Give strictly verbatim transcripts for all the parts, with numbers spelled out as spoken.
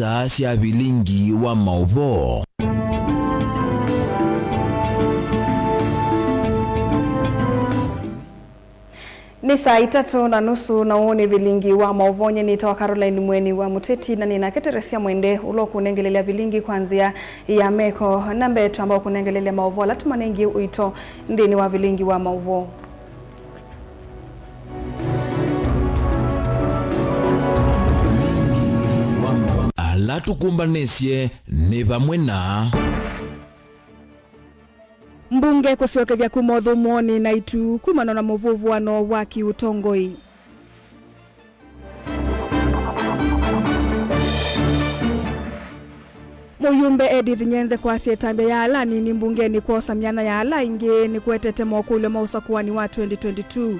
Saa sya vilingi wa maũvoo. Nĩ saa itatũ na nusu, na ũũ nĩ vilingi wa maũvoo. Nyie nĩtawa Caroline Mweni wa Mũteti, na nĩnake Teresia Mwende, ũla ũkũnengelelya vilingi kwa nzĩa ya meko. Na mbee twamba ũkũnengelelya maũvoo ala tũmanengie ũito nthĩnĩ wa vilingi wa maũvoo. Ala tũkũmbanĩsye nĩ vamwe na. Mbunge kũsyokethya kuma ũthũmũonĩ na itu kumana na mũvũvũano wa kĩũtongoi. Mũyumbe Edith Nyenze kwasya ĩtambya ya ala anini mbungenĩ kwosa myanya ya ala aingĩ nĩkũetete mokũlyo ma ũsakũani wa twenty twenty-two.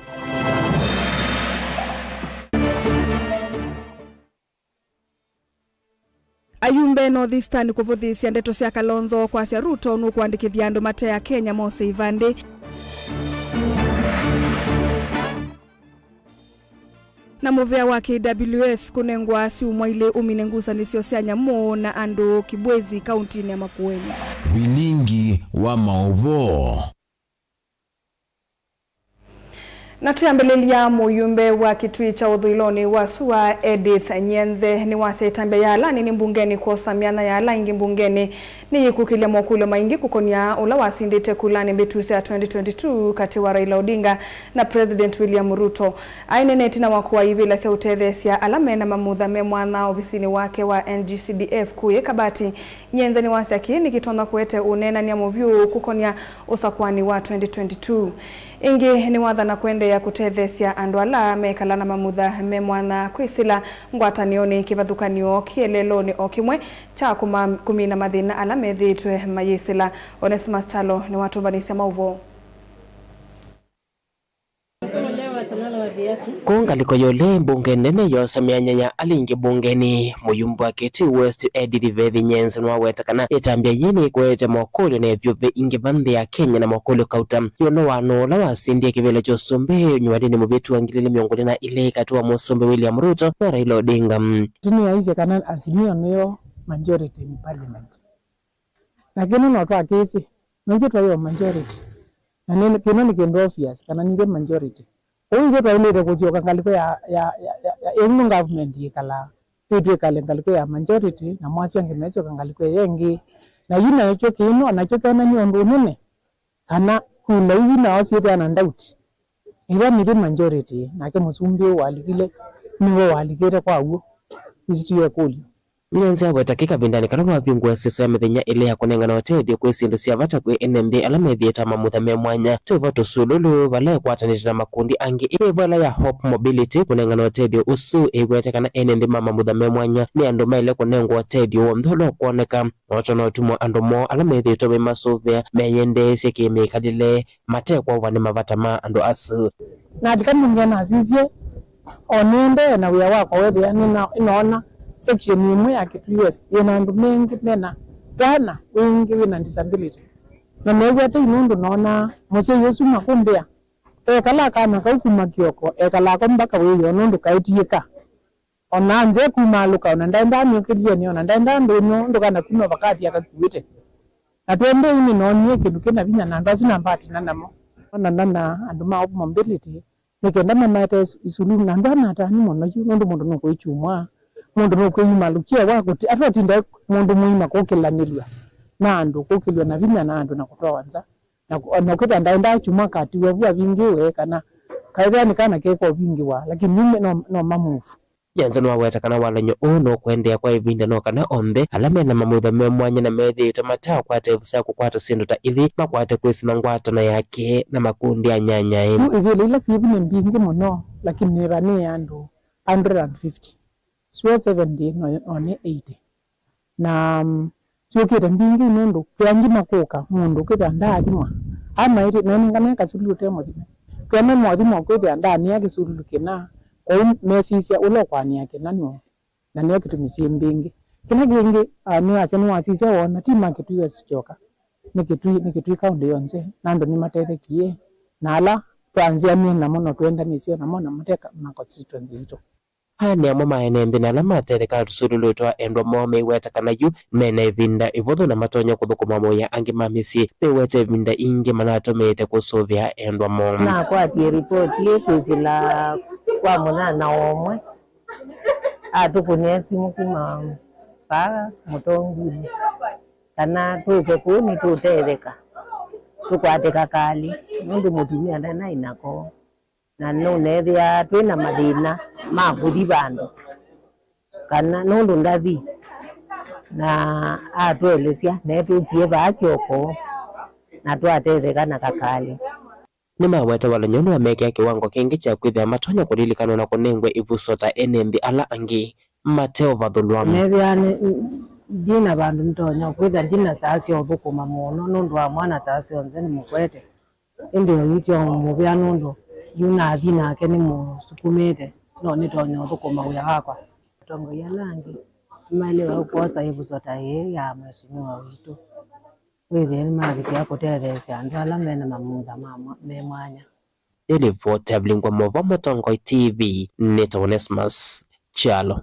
Ayumbe North Eastern kũvũthĩĩsya ndeto sya Kalonzo kwasya Ruto nũkũandĩkĩthya andũ mate Akenya mose ivandĩ. Na mũvĩa wa K W S kũnengwa syumwa ilĩ ũmine ngusanĩsyo sya nyamũ na andũ Kibwezi, kauntinĩ ya Makueni. Vilingi wa maũvoo. Na twĩambĩlĩlya, mũyumbe wa Kitui kya ũthũĩlonĩ wa sua Edith Nyenze nĩwasya ĩtambya ya ala anini mbungenĩ kwosa myanya ya ala aingĩ mbungenĩ nĩyĩkũkĩlya mokũlyo maingĩ kũkonya ũla wasindĩte kulanĩ mbĩtu sya twenty twenty-two katĩ wa Raila Odinga na President William Ruto. Aineena ĩtina wa kũaa ivĩla sya ũtetheesya ala mena mamutha me mwanya ovisinĩ wake wa N G C D F kũũ Kabati, Nyenze nĩwasya kĩĩ nĩkĩtonya kũete ũneenany'a mũvyũ kũkonya ũsakũani wa twenty twenty-two. Ĩngĩ nĩwathana kũendeea kũtetheesya andũ ala mekala na mamutha me mwanya kwĩsĩla ngwatanĩonĩ, kĩvathũkany'o, kĩeleelonĩ o kĩmwe kya kũma-, kũmina mathĩna ala methĩĩtwe mayĩsĩla. Onesimus Kyalo nĩwatũmbanĩsya maũvoo. Kũu ngalĩko ya ũlei mbunge nene yosa myanya ya ala aingĩ mbungenĩ, mũyumbe wa Kitui West Edith Vethi Nyenze nĩwaweta kana ĩtambya yĩĩ nĩkũete mokũlyo na ĩvyũvĩ ingĩ va nthĩ ya Kenya na mokũlyo kauta ĩũlũ wa nũũ ũla wasindie kĩvĩla kya ũsumbĩ nyuanĩnĩ mũvĩtu wa ngili ilĩ mĩongo ĩlĩ na ilĩ katĩ wa mũsumbĩ William Ruto na Raila Odinga. Tene yaisye kana Azimio nĩyo majority in parliament. Na kĩno no twakĩsĩ, no ithyĩ twaĩ o majority. Na nĩ, kĩno nĩ kĩndũ obvious, kana nithyĩ majority. Ũu ithyĩ twaĩlĩte kũsyoka ngalĩko ya, ya, ya, ya, ya ĩno government yĩkalaa. Twĩ twĩkale ngalĩko ya majority, na mwasyo angĩ mesyoka ngalĩko ĩyo ĩngĩ. Na yu nakyo kĩno, nakyo kĩonany'a ũndũ ũnene, kana kula iu nao syĩthĩana doubt. Ĩla nĩthyĩ majority, nake mũsumbĩ ũũ walikile, nĩwe walikĩte kwa w'o. Ĩsu ti ĩkũlyo. Nyenze aweta kĩ kavindanĩ kala wavingũa siasa ya mĩthenya ĩlĩ ya kũnengana ũtethyo kwĩ syĩndũ sya vata kwĩ ene nthĩ ala methĩĩte mamutha me mwanya. Twĩvo tũsululu, vala ĩkwatanĩte na makundi angĩ, ĩvo ĩla ya Hope Mobility kũnengana ũtethyo ũsu ĩiwete kana ene nthĩ ma mamutha me mwanya nĩ andũ maĩle kũnengwa ũtethyo w'onthe ũla ũkwoneka. Noto no tumwe andũ moo ala methĩĩtwe maimasũvĩa meyendeesye kĩmĩkalĩle, mate kwaũwa nĩ mavata ma andũ asu. Nalika mũndũ nasisye, o nĩendee na wĩa wakwa wethĩa nĩna-, nĩnoona section ĩmwe ya Kitui West yĩna andũ mengĩ mena twana wingĩ wĩna disability. Na neew'a tei nũndũ noonaa mũsyai ũsu makũmbĩa, ekala kana kau kuma kĩoko, ekalaa ko mbaka wĩoo nũndũ kaetiĩka. O na nze kumaalũka, o na ndaendaa nĩũkĩlye nĩ, o na ndaendaa ndũnyũ, ndũkana kuma vakathi akakuĩte. Na twendei nĩnoonie kĩndũ kĩna vinya na andũ asu nambatina namo. Onana na andũ ma Hope Mobility, nĩ kenda mamaete isu-, isuluhu, na andũ aa nĩ atanu mũno yu, nũndũ mũndũ nũkwĩkyumwa, mũndũ nũkwĩyumalũkia wa kũti-, atũtinda mũndũ mũima kũkĩlanĩlw'a na andũ, kũkĩlw'a na vinya na andũ na kũtwawa nza. Na kũ-, o na ũkĩthĩa ndaendaa kyumwa akatiwa vu avingĩwe, kana kaĩthĩa nĩ kana keka ũvingĩwa, lakini yu no, no mamuvu. Nyenze nĩwaweta kana walany'o ũũ nũkũendeea kwa ĩvinda, no kana onthe ala mena mamutha me mwanya na methĩĩtwe mataũkwata ĩvu sya kũkwata syĩndũ ta ithi makwate kwĩsĩla ngwatano yake na makundi anyanyae. Yu ivĩla ila syĩvu nĩ mbingĩ mũno, lakini nĩva nĩ andũ hundred and fifty. Sua seventy no, no nĩ eighty. Na, mm, syũkĩte mbingĩ nũndũ kwĩ angĩ makũka, mũndũ kwĩthĩa ndaathimwa. Amaĩtĩ, menengane kasululu te mũthime. Kwĩ me mothimo kwĩthĩa ndaanĩa kĩsululu kĩna, kwoou mesisya ũla ũkwanĩa kĩna nũũ. Na nĩyo kĩtumi syĩ mbingĩ. Kĩla kĩngĩ, ah, nĩwasya nĩwasisya wona, ti ma Kitui West kyoka. Nĩ Kitui, nĩ Kitui County yonthe, na andũ nĩmatethekie. Na ala twanzĩanie namo no twendanĩsye namo na mateka ma constituency itũ. Anĩ amwe ma ene nthĩ na ala matetheka tũsũlũlũ twa endwa moo meiweta kana yu mena ĩvinda ĩvũthũ na matonya kũthũkũma mawĩa angĩ ma mĩsyĩ. Meiweta ĩvinda ingĩ manatũmĩĩte kũsũvĩa endwa moo. Nakwatie ripoti ĩ kwĩsĩla kwa mũnyanya ũmwe, atũkũnĩa simũ kuma vaa mũtongunĩ kana tũke kũu nĩtũtetheka, tũkwate kakalĩ, nũndũ mũtumĩa ndanaĩ nako. Na nũneethĩaa twĩ na mathĩna ma kũthi vandũ, kana nũndũ ndathi, na atũelesya, netũkie vaa kyoko, na twatetheka na kakalĩ. Nĩmaweta valany'o nĩwamekĩa kĩwango kĩngĩ kya kwĩthĩa matonya kũlilikanwa na kũnengwe ĩvuso ta ene nthĩ ala angĩ mate ũvathũlwa. Neethĩaa nĩ, ndi na vandũ nĩtonya kwĩthĩa ndi na saa sya ũthũkũma mũno nũndũ wa mwana saa syonthe nĩmũkwete. Ĩndĩ oyu tyo mũvea nũndũ yu nathi nake nĩmũsukumĩte, no nĩtonya ũthũkũma wĩa wakwa. Atongoi ala angĩ nĩmaĩlĩwe kwosa ĩvuso ta ĩĩ ya mheshimiwa witũ, wĩthĩe nĩmavikĩa kũtetheesya andũ ala me na mamutha ma mwa-, me mwanya. Nĩ livoti ya Vilingwa Mova Mũtongoi T V, nĩtawa Onesmus Kyalo.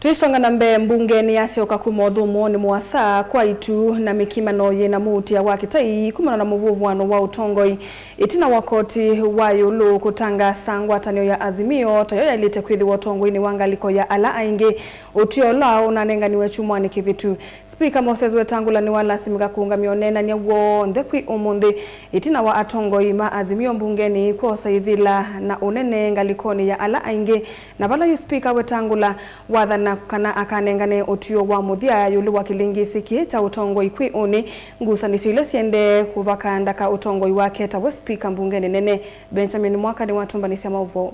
Tũisonga na mbee, mbunge nĩyasyoka kuma ũthũmũonĩ mũasa kwa itu na mĩkimano yĩ na mũutĩa wa kĩtai kumana na mũvũvũano wa ũtongoi, ĩtina wa koti wa ĩũlũ kũtangaasa ngwatanĩo ya Azimio tayo yaĩlĩte kwĩthĩwa ũtongoinĩ wa ngalĩko ya ala aingĩ, ũtw'ĩo ũla ũnanenganiwe kyumwanĩ kĩvĩtu. Spika Moses Wetangula nĩwalasimĩka kũũngamya ũneenany'a w'onthe kwĩ ũmũnthĩ, ĩtina wa atongoi ma Azimio mbungenĩ kwosa ĩvĩla na ũnene ngalĩkonĩ ya ala aingĩ, na vala yu Spika Wetangula wathana kana akanengane ũtw'ĩo wa mũthya ĩũlũ wa kĩlĩngĩsĩ kĩĩ kya ũtongoi kwĩ ũnĩ, ngusanĩsyo ila siendee kũvaka ndaka ũtongoi wake ta we Spika mbungenĩ nene. Benjamin Mwaka nĩwatũmbanĩsya maũvoo.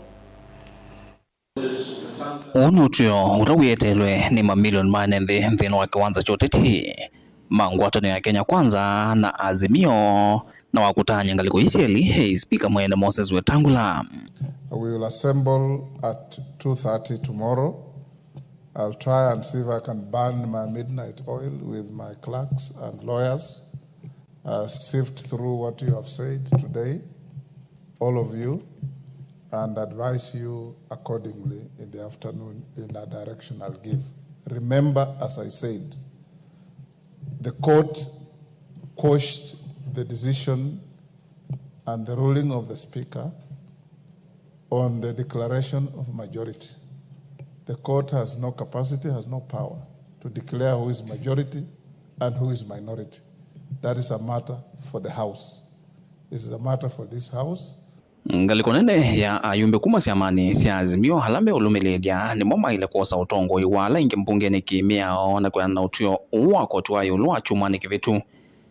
Ũũ nĩ ũtw'ĩo ũla wĩeteelwe nĩ mamilioni ma ene nthĩ nthĩnĩ wa kĩwanza kya ũteti ma ngwatanĩo ya Kenya Kwanza na Azimio, na wa kũtaany'a ngalĩko ii syelĩ, Spika mwene Moses Wetangula. We will assemble at two thirty tomorrow. I'll try and see if I can burn my midnight oil with my clerks and lawyers, uh, sift through what you have said today, all of you, and advise you accordingly in the afternoon in a direction I'll give. Remember, as I said, the court quashed the decision and the ruling of the Speaker on the declaration of majority. The court has no capacity, has no power to declare who is majority and who is minority. That is a matter for the House. This is a matter for this House. Ngalĩko nene ya ayumbe kuma syamanĩ sya Azimio ala meũlũmĩlĩĩlya nĩmo maĩle kwosa ũtongoi wa ala aingĩ mbungenĩ kĩ-mĩao na kwĩanana na ũtw'ĩo ũũ wa koti wa ĩũlũ wa kyumwanĩ kĩvĩtu.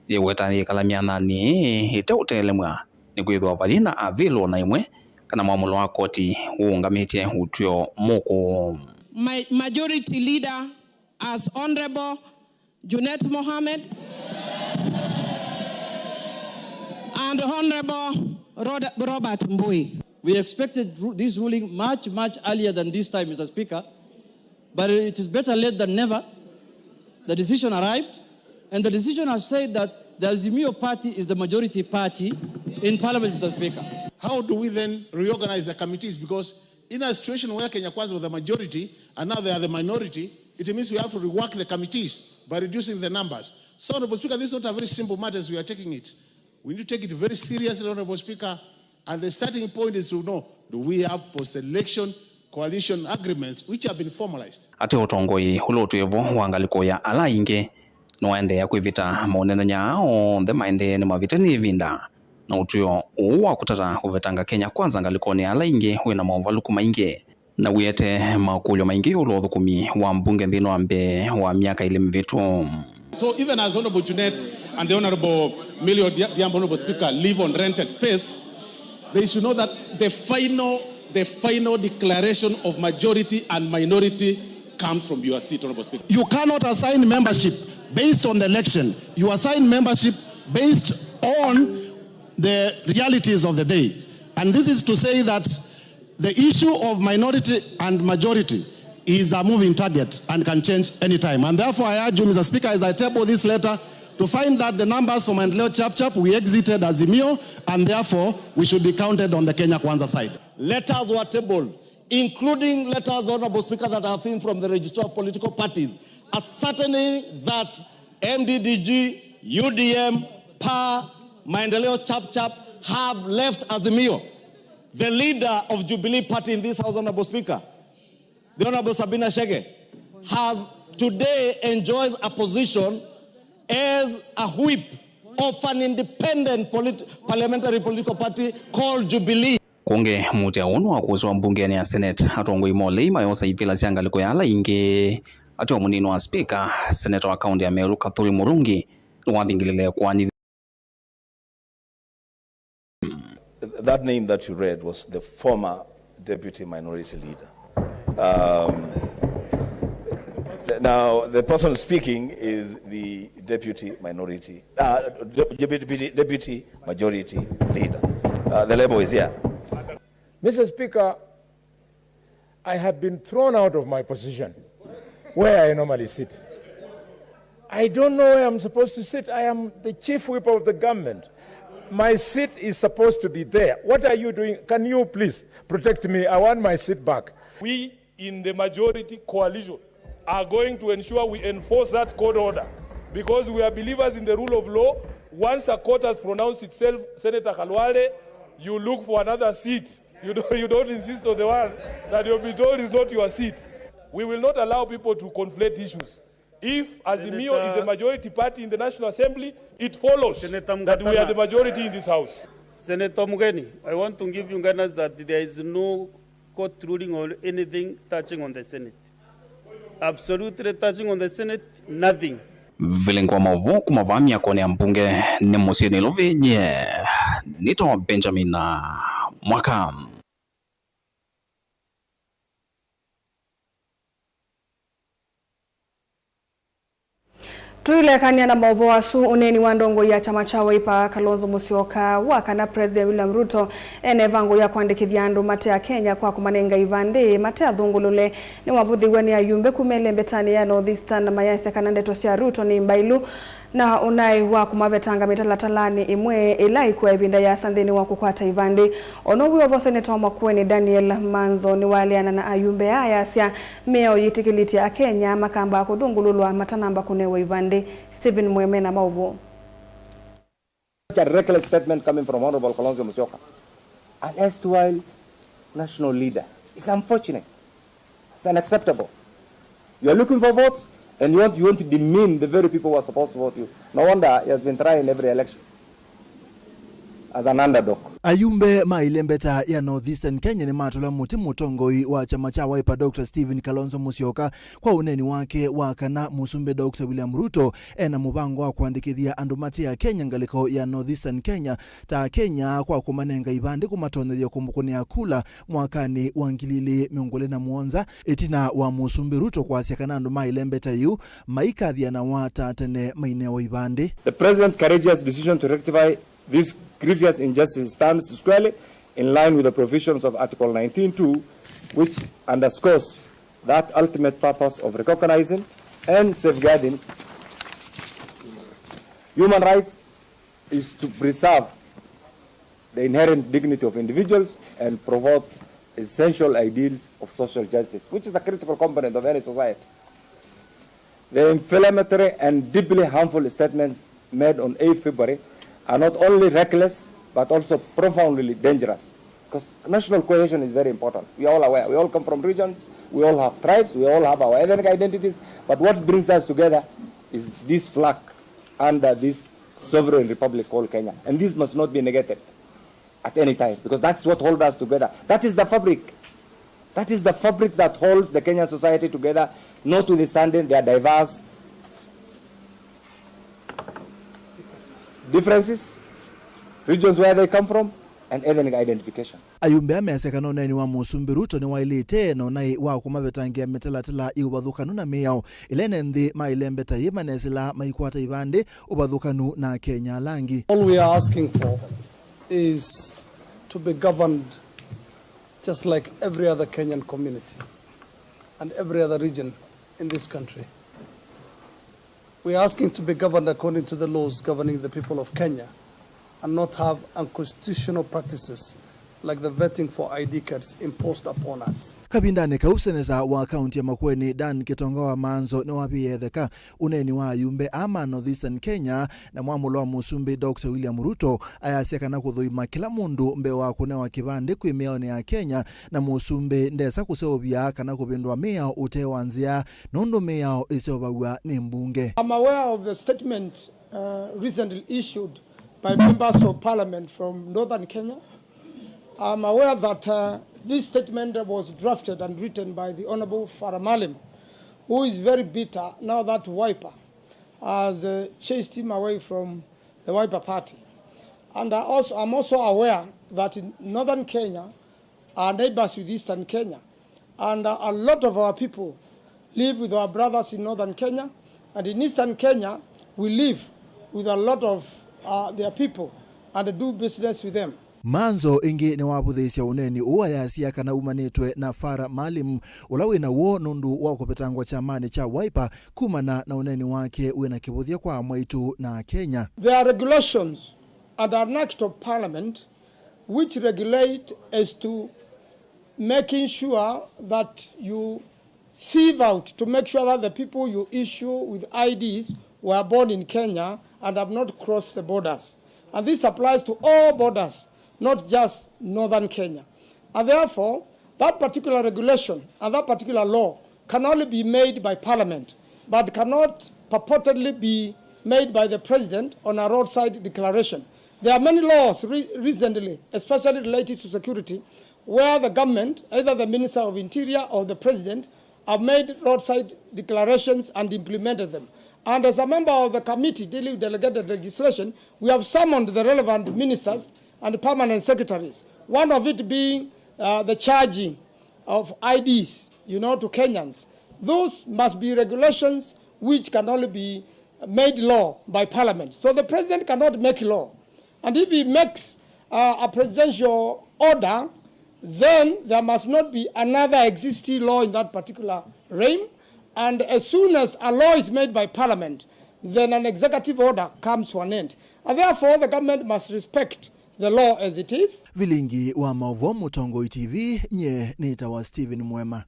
Yĩweta yĩkala myanyanĩ ĩĩ ĩteũtelemw'a, nĩkwĩthĩwa vathi na avĩl o na ĩmwe kana mwamũlo wa koti ũũngamĩtye ũtw'ĩo mũkũũ. My majority leader as Honorable Junet Mohamed and Honorable Rod-, Robert Mbui. We expected ru-, this ruling much, much earlier than this time, Mister Speaker. But it is better late than never. The decision arrived, and the decision has said that the Azimio party is the majority party in parliament, Mister Speaker. How do we then reorganize the committees? Because in a situation where Kenya Kwanza were the majority and now they are the minority, it means we have to rework the committees by reducing the numbers. So, Honorable Speaker, this is not a very simple matter as we are taking it. We need to take it very seriously, Honorable Speaker, and the starting point is to know, do we have post-election coalition agreements which have been formalized? Atĩ ũtongoi ũla ũtwĩe vo wa ngalĩko ya ala aingĩ nĩwaendeea kwĩvĩta, maũneenany'a aa onthe maendee nĩ mavĩte nĩ ĩvinda, na ũtw'ĩo ũũ wa kũtata kũvetanga Kenya Kwanza ngalĩkonĩ ya ala aingĩ wĩ na maũvalũku maingĩ. Na wĩete makũlyo maingĩ ĩũlũ wa ũthũkũmi wa mbunge nthĩnĩ wa mbee wa myaka ĩlĩ mĩvĩtu. So even as Honorable Junet and the Honorable Millie Odhiambo, Honorable Speaker, live on rented space, they should know that the final, the final declaration of majority and minority comes from your seat, Honorable Speaker. You cannot assign membership based on the election. You assign membership based on the realities of the day. And this is to say that the issue of minority and majority is a moving target and can change anytime. And therefore, I urge you, Mister Speaker, as I table this letter, to find that the numbers for Maendeleo Chap Chap, we exited Azimio, and therefore we should be counted on the Kenya Kwanza side. Letters were tabled including letters, Honorable Speaker, that I have seen from the Registrar of Political Parties, ascertaining that M D D G, U D M, PAA, Maendeleo Chap Chap have left Azimio. The leader of Jubilee Party in this House, Honorable Speaker, the Honorable Sabina Chege, has today enjoys a position as a whip of an independent polit-, parliamentary political party called Jubilee. Kũngĩ, mũtĩ ũũ nĩwakuswa mbungenĩ ya Senate, atongoi ma ũlei mayosa ivĩla sya ngalĩko ya ala ingĩ. Ateo mũnini wa spika, seneta wa kaunti ya Meru Kathuri Murungi, nĩwathingĩlĩle kũanĩthya. That name that you read was the former deputy minority leader. Um, now, the person speaking is the deputy minority, uh, de-, deputy, deputy majority leader. Uh, the label is here. Mister Speaker, I have been thrown out of my position where I normally sit. I don't know where I'm supposed to sit. I am the chief whip of the government. My seat is supposed to be there. What are you doing? Can you please protect me? I want my seat back. We in the majority coalition are going to ensure we enforce that court order because we are believers in the rule of law. Once a court has pronounced itself, Senator Khalwale, you look for another seat. You don't, you don't insist on the one that you've been told is not your seat. We will not allow people to conflate issues. If Azimio is a majority party in the National Assembly, it follows that we are the majority in this House. Senator Mugeni, I want to give you guidance that there is no court ruling or anything touching on the Senate. Absolutely touching on the Senate, nothing. Vilingi wa maũvoo kuma vaa myakonĩ ya mbunge nĩ mũsyĩ Nairobi, nyie nĩtawa Benjamin Mwaka. Tũilekany'a na maũvoo asu, ũneeni wa ndongoi ya kyama kya Wiper, Kalonzo Musyoka, wa kana President William Ruto ena ĩvango ya kũandĩkĩthya andũ mate Akenya kwa kũmanenga ivandĩ mate athũngũlũle, nĩwavũthĩw'e nĩ ayumbe kuma ĩlembetanĩ ya North Eastern na mayasya kana ndeto sya Ruto nĩ mbailu na ũnaĩ wa kũmavetanga mĩtalatalanĩ ĩmwe ĩla ĩkũaa ĩvinda yĩasa nthĩnĩ wa kũkwata ivandĩ. O na wĩ o vo, seneta wa Makueni Daniel Manzo nĩwaleana na ayumbe aa ayasya mĩao yĩtĩkĩlĩtye Akenya makamba kũthũngũlũlwa matanamba kũnewa ivandĩ. Stephen Mweme na maũvoo. Such a reckless statement coming from Honorable Kalonzo Musyoka, an erstwhile national leader, is unfortunate. It's unacceptable. You are looking for votes and you want, you want to demean the very people who are supposed to vote you. No wonder he has been trying every election as an underdog. Ayumbe ma ĩlembeta ya North Eastern Kenya nĩmatũla mũtĩ mũtongoi wa kyama kya Wiper, Doctor Stephen Kalonzo Musyoka, kwa ũneeni wake wa kana Mũsumbĩ Doctor William Ruto ena mũvango wa kũandĩkĩthya andũ mate Akenya ngalĩko ya North Eastern Kenya ta Akenya kwa kũmanenga ivandĩ kũmatonyethya kũmũkũnĩa kula mwakanĩ wa ngili ilĩ mĩongo ĩlĩ na mũonza, ĩtina wa Mũsumbĩ Ruto kwasya kana andũ ma ĩlembeta yĩu maikathĩanawa ta tene mainewa ivandĩ. The president's courageous decision to rectify this grievous injustice stands squarely in line with the provisions of Article nineteen two, which underscores that ultimate purpose of recognizing and safeguarding human rights is to preserve the inherent dignity of individuals and promote essential ideals of social justice, which is a critical component of any society. The inflammatory and deeply harmful statements made on eighth February are not only reckless, but also profoundly dangerous. Because national cohesion is very important. We are all aware. We all come from regions. We all have tribes. We all have our ethnic identities. But what brings us together is this flag under this sovereign republic called Kenya. And this must not be negated at any time, because that's what holds us together. That is the fabric. That is the fabric that holds the Kenyan society together, notwithstanding their diverse differences, regions where they come from, and ethnic identification. Ayumbe aa measya kana ũneeni wa Mũsumbĩ Ruto nĩwaĩlĩte na ũnaĩ wa kũmavetangĩa mĩtalatala ĩ ũvathũkanu na mĩao ĩla ene nthĩ ma ĩlembeta yĩ manesĩlaa maikwata ivandĩ ũvathũkanu na Akenya ala angĩ. All we are asking for is to be governed just like every other Kenyan community and every other region in this country. We are asking to be governed according to the laws governing the people of Kenya and not have unconstitutional practices like the vetting for I D cards imposed upon us. Kavindanĩ kau, seneta wa kaunti ya Makueni Dan Kitonga wa Manzo nĩwavĩĩe ĩtheka ũneeni wa ayumbe aa ma Northeastern Kenya na mwamũlo wa mũsumbĩ Doctor William Ruto, ayasya kana kũthũima kĩla mũndũ mbee wa kũnewa kĩvandĩ kwĩ mĩaonĩ ya Kenya, na mũsumbĩ ndesa kũseũvya kana kũvĩndũa mĩao ũte wa nzĩa, nũndũ mĩao ĩseũvaw'a nĩ mbunge. I'm aware of the statement, uh, recently issued by members of parliament from Northern Kenya. I'm aware that, uh, this statement was drafted and written by the Honorable Farah Maalim, who is very bitter now that Wiper has, uh, chased him away from the Wiper Party. And I also, I'm also aware that in Northern Kenya are neighbors with Eastern Kenya, and, uh, a lot of our people live with our brothers in Northern Kenya, and in Eastern Kenya we live with a lot of, uh, their people and do business with them. Manzo ĩngĩ nĩwavũthĩĩsya ũneeni ũũ ayasya kana umanĩtwe na Farah Maalim, ũla wĩ na w'o nũndũ wa kũvetangwa kyamanĩ kya Wiper kumana na ũneeni wake wĩ na kĩvũthya kwa amwaitũ na Akenya. There are regulations and an act of parliament which regulate as to making sure that you sieve out to make sure that the people you issue with I Ds were born in Kenya and have not crossed the borders. And this applies to all borders, not just northern Kenya. And therefore, that particular regulation and that particular law can only be made by parliament, but cannot purportedly be made by the president on a roadside declaration. There are many laws re-, recently, especially related to security, where the government, either the Minister of Interior or the president, have made roadside declarations and implemented them. And as a member of the committee dealing with delegated legislation, we have summoned the relevant ministers and permanent secretaries, one of it being, uh, the charging of I Ds, you know, to Kenyans. Those must be regulations which can only be made law by parliament. So the president cannot make law. And if he makes, uh, a presidential order, then there must not be another existing law in that particular realm. And as soon as a law is made by parliament, then an executive order comes to an end. And therefore, the government must respect the law as it is. Vilingi wa maũvoo, Mũtongoi T V, nyie nĩtawa Stephen Mwema.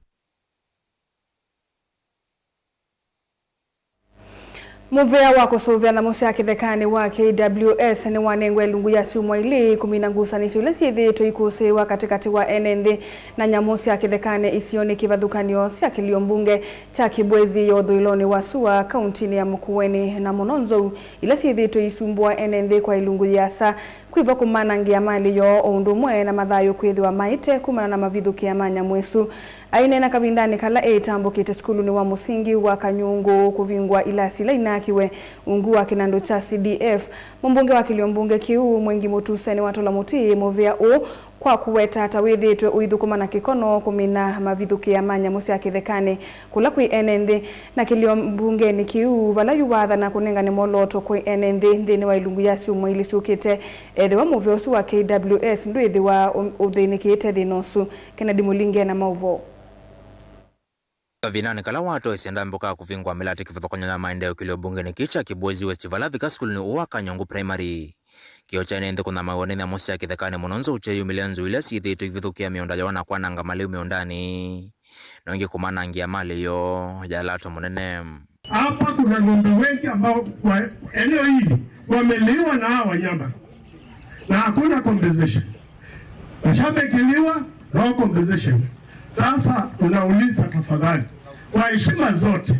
Mũvea wa kũsũvĩa nyamũ sya kĩthekanĩ wa K W S nĩwanengwe ilungu ya syumwa ilĩ kũmina ngusanĩsyo ila syĩthĩĩtwe ikũsĩĩwa katĩkatĩ wa ene nthĩ na nyamũ sya kĩthekanĩ isionĩ kĩvathũkany'o sya kĩlio mbunge kya Kibwezi ya ũthũĩlonĩ wa sua kauntinĩ ya Makueni, na mũno nzou ila syĩthĩĩtwe iisumbũa ene nthĩ kwa ilungu yĩasa. Kwĩva kũmanangĩa malĩ yoo o ũndũ ũmwe na mathayũ kwĩthĩwa maĩte kumana na mavithũkĩa ma nyamũ ĩsu. Aineena kavindanĩ kala eĩtambũkĩte sukulunĩ wa mũsingi wa Kanyũngũ kũvingũa ilasi ila inaakiwe ungu wa kĩnandũ kya C D F, mũmbunge wa kĩlio mbunge kĩu, Mwengi Mũtuse, nĩwatola mũtĩ mũvea ũũ kwa kũweta ta wĩthĩĩtwe ũithũkũma na kĩkono kũmina mavithũkĩa ma nyamũ sya kĩthekanĩ kũla kwĩ ene nthĩ. Na kĩlio mbungenĩ kĩu, vala yu waathana kũnengane mwolooto kwĩ ene nthĩ nthĩnĩ wa ilungu ya syumwa ilĩ syũkĩte, ethĩwa mũvea ũsu wa K W S ndwĩthĩwa ũ-, ũthĩnĩkĩte thĩna ũsu. Kennedy Mũlingi ena maũvoo. Kavindanĩ kala watoesye ndambũka ya kũvingũa mĩlatĩ kĩvathũkany'o ya maendeeo kĩlio mbungenĩ kĩĩ kya Kibwezi West vala vika sukulunĩ ũũ wa Kanyũngũ Primary. Kĩo kya ene nthĩ kũnyamaĩwa nĩ nyamũ sya kĩthekanĩ mũno nzou kyeyumĩlya nzou ila syĩthĩĩtwe ivithũkĩa mĩũnda yoo na kwananga malĩu mĩũndanĩ, na ĩngĩ kũmanangĩa malĩ yoo ya lato mũnene. Hapa kuna ng'ombe wengi ambao kwa eneo hili wameliwa na hawa wanyama na hakuna compensation. Mashamba ikiliwa, no compensation. Sasa tunauliza tafadhali, kwa heshima zote,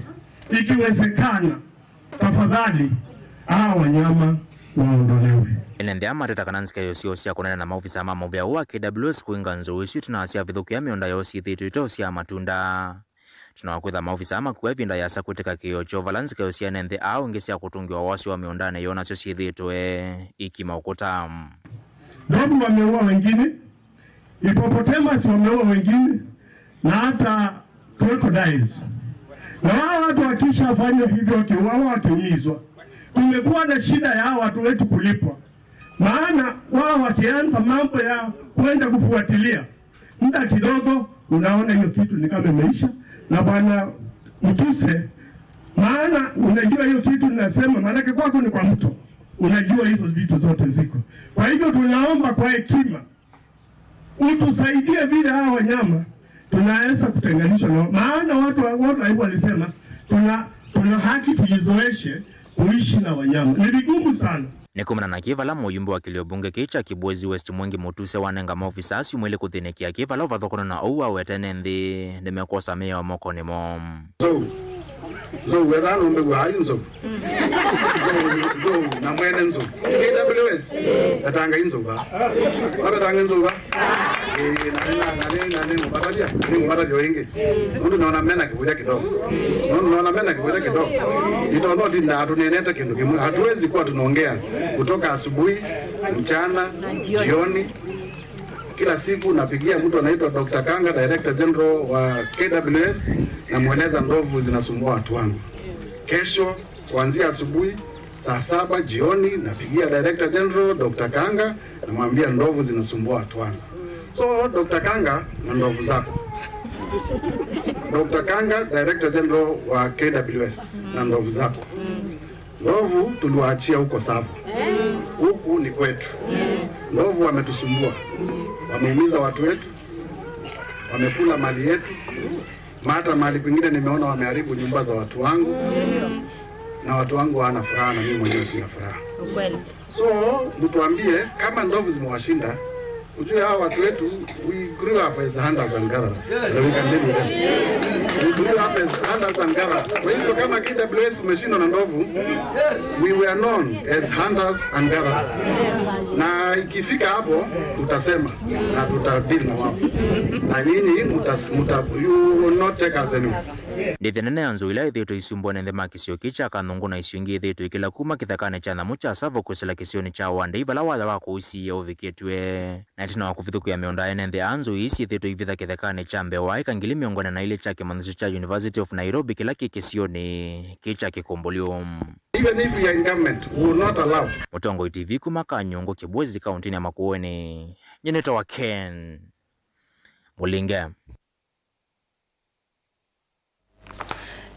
ikiwezekana, tafadhali, hawa wanyama waondolewe. Ene nthĩ aa mateta kana nzika yoo syoo sya kũneena na maovisaa ma mũvea ũũ wa K W S kũinga nzou isu itina wa syavithũkĩa mĩũnda yoo syĩthĩĩtwe itoosyaa matunda. Tino wa kwĩtha maovisaa makuwa ĩvinda yĩasa kwĩtĩka kĩĩo kyoo vala nzika yoo sya ene nthĩ aa ũngĩ sya kũtũngĩwa wasyo wa mĩũndanĩ yoo nasyo syĩthĩĩtwe ikima ũkũta. Ndovu wameua wengine, hippopotamus wameua wengine, na hata crocodiles. Na wao watu wakishafanywa hivyo, wakiuawa, wakiumizwa, kumekuwa na shida ya hawa watu wetu kulipwa. Maana wao wakianza mambo ya kwenda kufuatilia, muda kidogo, unaona hiyo kitu ni kama imeisha. Na Bwana Mtuse, maana unajua hiyo kitu ninasema, maanake kwako ni kwa mto, unajua hizo vitu zote ziko. Kwa hivyo tunaomba kwa hekima, Utusaidie vile hawa wanyama tunaweza kutenganishwa nao. Maana watu wa wildlife walisema tuna, tuna haki tujizoeshe kuishi na wanyama. Ni vigumu sana. Nĩ kumana na kĩĩ vala mũyumbe wa kĩlio mbunge kĩĩ kya Kibwezi West Mwengi Mutuse wanenga maofisa asu mwĩlĩ kũthĩnĩkĩa kĩĩ vala ũvathũkano na ũu awetene nthĩ nĩmekwosa mĩao mokonĩ moo. So, so wetha nũmbĩw'a ai nzou. Nzou, nzou, na mwene nzou. K W S, vetangai nzou va. Vavetangai nzou va. Ĩĩ, na, na, na, na, na, nĩngũvatavya, nĩngũvatavya o ĩngĩ. Nũndũ naona mena kĩvũya kidogo. Nũndũ naona mena kĩvũya kidogo. Nĩtona ũtindaa tũneenete kĩndũ kĩmwe. Hatuwezi kuwa tunaongea kutoka asubuhi, mchana, jioni. Kila siku napigia mtu anaitwa Doctor Kanga, Director General wa K W S, namweleza ndovu zinasumbua watu wangu. Kesho kuanzia asubuhi saa saba jioni napigia Director General Doctor Kanga, namwambia ndovu zinasumbua watu wangu. So Doctor Kanga na ndovu zako. Doctor Kanga, Director General wa K W S, na ndovu zako. Ndovu tuliwaachia huko Tsavo. Huku ni kwetu. Ndovu wametusumbua. Wameumiza watu wetu. Wamekula mali yetu. Ma hata mahali kwingine nimeona wameharibu nyumba za watu wangu. Na watu wangu hawana furaha na mimi mwenyewe sina furaha. Ukweli. So, mtuambie kama ndovu zimewashinda, ujue hawa watu wetu, we grew up as hunters and gatherers. And we can live with them. We grew up as hunters and gatherers. Kwa hivyo kama K W S umeshindwa na ndovu, we were known as hunters and gatherers. Na ikifika hapo, tutasema na tutadeal na wao. Na nyinyi mutas-, muta-, you will not take us anywhere. Ndĩthya nene ya nzou ila ithĩĩtwe isumbũa nĩ nthĩ ma kĩsio kĩĩ kya Kanungu na isio ingĩ ithĩĩtwe ikĩla kuma kĩthekanĩ kya nyamũ kya Tsavo kwĩsĩla kĩsionĩ kya Wandei vala waya wa kũusiĩa ũvikĩtw'e. Na ĩtina wa kũvithũkĩa mĩũnda ene nthĩ aa nzou ii syĩthĩĩtwe ivitha kĩthekanĩ kya mbee wa ĩka ngili mĩongo ĩna na ilĩ kya kĩmanyĩsyo kya University of Nairobi kĩla kĩ kĩsionĩ kĩĩ kya Kĩkũmbũlyũ. Even if we are in government, we will not allow. Mũtongoi T V kuma Kanyungu, Kibwezi, kaũntĩnĩ ya Makueni. Nyie nĩtawa Ken Mũlinge.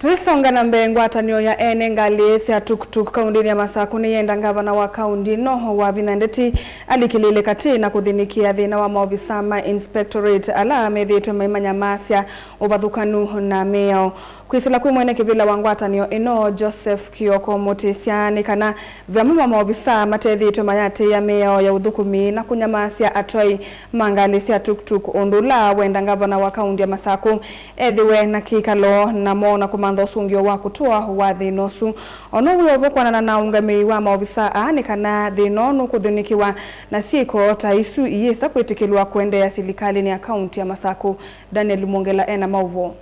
Tũisonga na mbee, ngwatanĩo ya ene ngalĩ sya tuktuk kaũntĩnĩ ya Masaku nĩyenda ngavana wa kaũntĩ ĩno Wavinya Ndeti alikĩlĩĩle katĩ na kũthĩnĩkĩa thĩna wa maovisa ma inspectorate ala methĩĩtwe maimanyamaasya ũvathũkanu na mĩao. Kwĩsĩla kwĩ mwene kĩvĩla wa ngwatanĩo ĩno, Joseph Kioko Mutisya, nĩ kana ve amwe ma maovisa matethĩĩtwe mayatĩĩa mĩao ya ũthũkũmi na kũnyamaasya atwai ma ngalĩ sya tuktuk, ũndũ ũla wenda ngavana wa kaũntĩ ya Masaku ethĩwe na kĩkalo namo na kũmantha ũsũngĩo wa kũtũa wa thĩna ũsu. Ono wĩ o vo kwonana na ũngamĩi wa maovisa aa nĩ kana thĩna ũũ nũkũthĩnĩkĩwa na syĩko ta isu iyĩsa kwĩtĩkĩlwa kũendeea silikalĩnĩ ya kaũntĩ ya Masaku. Daniel Mwongela ena maũvoo.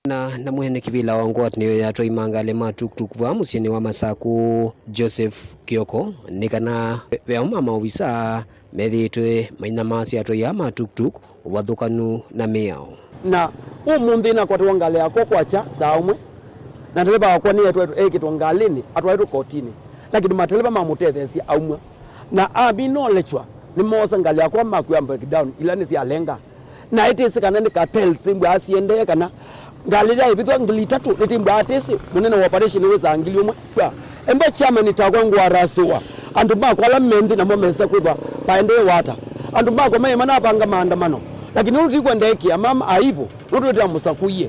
Na, na mwene kĩvĩla wa ngwatanĩo ya atwai ma ngalĩ ma tuktuk vaa mũsyĩnĩ wa Masaku, Joseph Kioko, nĩ kana ve amwe ma maovisa methĩĩtwe mainyamaasya atwai aa ma tuktuk ũvathũkanu na mĩao. Na ũmũnthĩ nakwatĩwa ngalĩ yakwa kwakya saa ũmwe, na ndeleva wakwa nĩetwe ekĩtwe ngalĩnĩ atwaĩtwe kotinĩ, lakini mateleva mamũtetheesya aumw'a, na aminoolechwa nĩmoosa ngalĩ yakwa makwĩa breakdown ila nĩsyalenga. Na ĩtĩsĩ kana nĩ cartels imbwaa siendee kana ngalĩ ya ĩvĩthwa ngili itatũ nĩtimbwaa atĩsĩ mũnene wa operation wĩsaa ngili ũmwe. Embe chairman takwa ngwarasĩwa andũ makwa ala me nthĩ namo mesa kwĩthwa paendee wata. Andũ makwa maĩ manapanga maandamano, lakini ũu tikwendeekĩa mama aibu nũndũ ĩtĩa mũsakuie.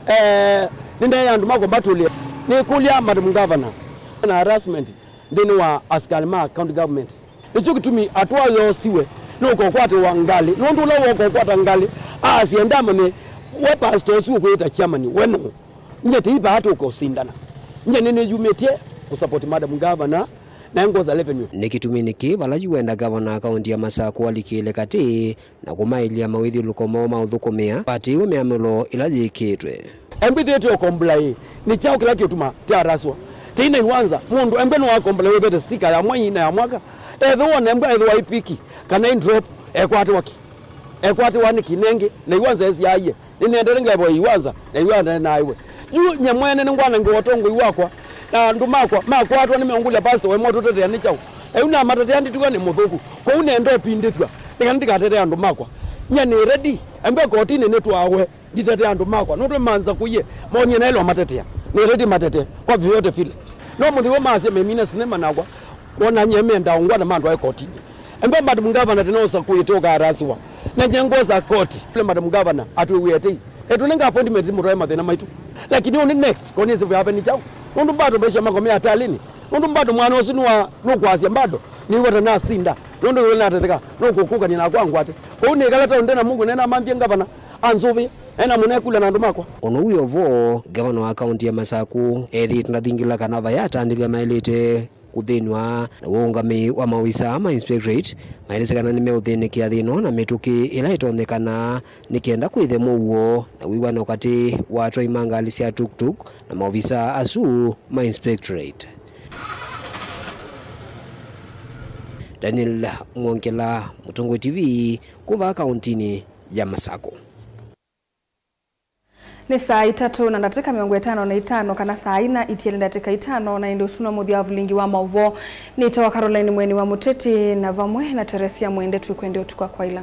Eh, nĩndeea andũ makwa matũlĩe. Nĩkũlya madam governor na harassment nthĩnĩ wa asikali ma county government. Nĩkyo kĩtumi atwa yoosiwe nũkokwatĩwa ngalĩ, nũndũ ũla wokokwata ngalĩ aasya ndamanye we pastor ũsu ũkwĩĩta chairman we nũũ? Nyie tĩi vaa tũkosindana. Nyie nĩnĩyumĩtye kũsupport madam governor na ngoza revenue. Nĩ kĩtumi nĩkĩ vala yu wenda gavana kaũnti ya Masaku alikĩle katĩ na kũmaĩlya mawĩthyũlũko moo ma ũthũkũmĩa vatĩĩwe mĩamũlo ĩla yĩkĩtwe. Embwĩthĩĩtwe ũkombolai, nĩ kyaũ kĩla kĩũtuma tĩaraswa? Tĩi na iwanza, mũndũ embwe nĩwakombolai wĩvete stika ya mwei na ya mwaka. Ethĩwa ona embwa ethĩwa ĩ piki kana ĩ drop, ekwatĩwa kĩ? Ekwatĩwa nĩkĩ nengĩ? Na iwanza esyaie, nĩnĩendete ngaĩvwa iwanza, na iwanza nĩnaĩwe. Yu nye mwene nĩngwanangiwa ũtongoi wakwa, na andũ makwa makwatwa nĩmeũngũlya pastor we mwatũtetea nĩ kyaũ? Na yu namatetea ndituka nĩ mũthũku, kwoou nenda ũpindĩthw'a nĩ kana ndikatetee andũ makwa. Nye nĩ ready, embwe kotinĩ nĩtwawe. Nditetea andũ makwa, nũndũ manza kũie, monyie naĩlwa matetea, nĩrĩti matetea kwa vyovyote vile. No mũthĩwa maasya memina sinema nakwa, wona nyie menda ũngwa na mandwae kotinĩ. Emba madam governor tena osa kuite ukarasiwa. Na nyengo za koti. Kule madam governor atwe wete. Etu nenga appointment mutwae mathina maitu. Lakini only next konise vya happen chao. Nundu bado maisha mako me atalini. Nundu bado mwana usu ni wa nukwasya bado. Ni wata na sinda. Nundu yule na tetheka. Nukukuka ni na kwa ngwate. Kwa ni kala taunde na Mungu nena manthie governor. Anzuvi. Ena mune kula na andu makwa. Ono wiovo, gavana wa kaunti ya Masaku ethĩĩtwe ndathingĩla kana vaya atandĩthya maĩlĩte kũthĩnw'a na ũũngamĩi wa maovisaa ma inspectorate maelesye kana nĩmeũthĩnĩkĩa thĩna na mĩtũkĩ ĩla ĩtonyekana nĩ kenda kwĩthe mũuo na wĩw'ano katĩ wa atwai ma ngalĩ sya tuk-tuk na maovisaa asu ma inspectorate. Daniel Mwongela, Mũtongoi T V, kuma kauntinĩ ya Masakũ. Nĩ saa itatũ na ndatĩka mĩongo ĩtano na itano, kana saa ina itiele ndatĩka itano, na ĩndĩ ũsu no mũthya wa vulingi wa maũvoo. Nĩtawa Caroline Mweni wa Mũteti, na vamwe na Teresia Mwende twĩkwendea ũtukũ wa kwaĩla.